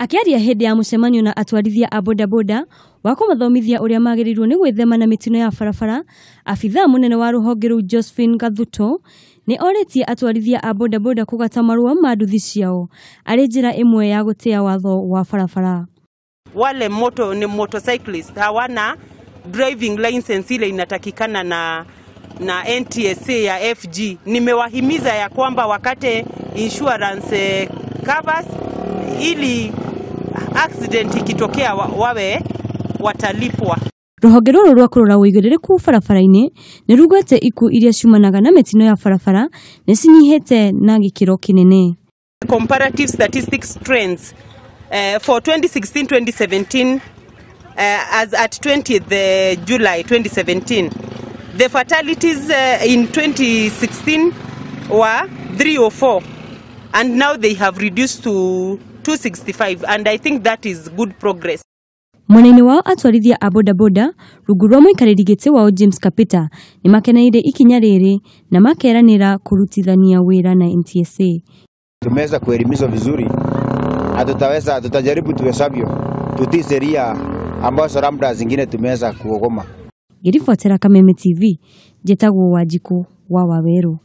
Akĩaria hĩndĩ ya mũcemanio na atwarithia a bodaboda wa kũmathomithia ũrĩa magĩrĩirwo nĩ gwĩthema na mĩtino ya barabara, abithaa mũnene wa rũhonge rũu Josephine Gathuto nĩ orĩtie atwarithia a bodaboda kũgata marũa ma nduthi ciao arĩ njĩra ĩmwe ya gũtĩa watho wa barabara. Wale moto, ni motorcyclist hawana driving license ile inatakikana na NTSA ya FG. Nimewahimiza ya kwamba wakate insurance covers ili accident ikitokea wawe watalipwa. Rũhonge rũrũ rwa kũrora ũigĩrĩrĩku barabara-inĩ nĩ rugĩte ikuũ iria ciumanaga na mĩtino ya barabara nĩ cinyihĩte na gĩkĩro kĩnene. Comparative statistics trends for 2016-2017, as at 20th July 2017, the fatalities in 2016 were 304 and now they have reduced to 265, and I think that is good progress. Mwena-inĩ wao atwarithia a bodaboda rungu rwa mũikarĩri gĩtĩ wao James Kapita nĩ makeneire ikinya rĩrĩ na makeranĩra kũrutithania wĩra na NTSA. Tumeweza kuelimishwa vizuri na tutaweza, tutajaribu tuwezavyo tutii sheria ambazo labda zingine tumeweza kuogoma. Ngĩribotera Kameme TV, njĩtagwo Wanjikũ wa Wawerũ.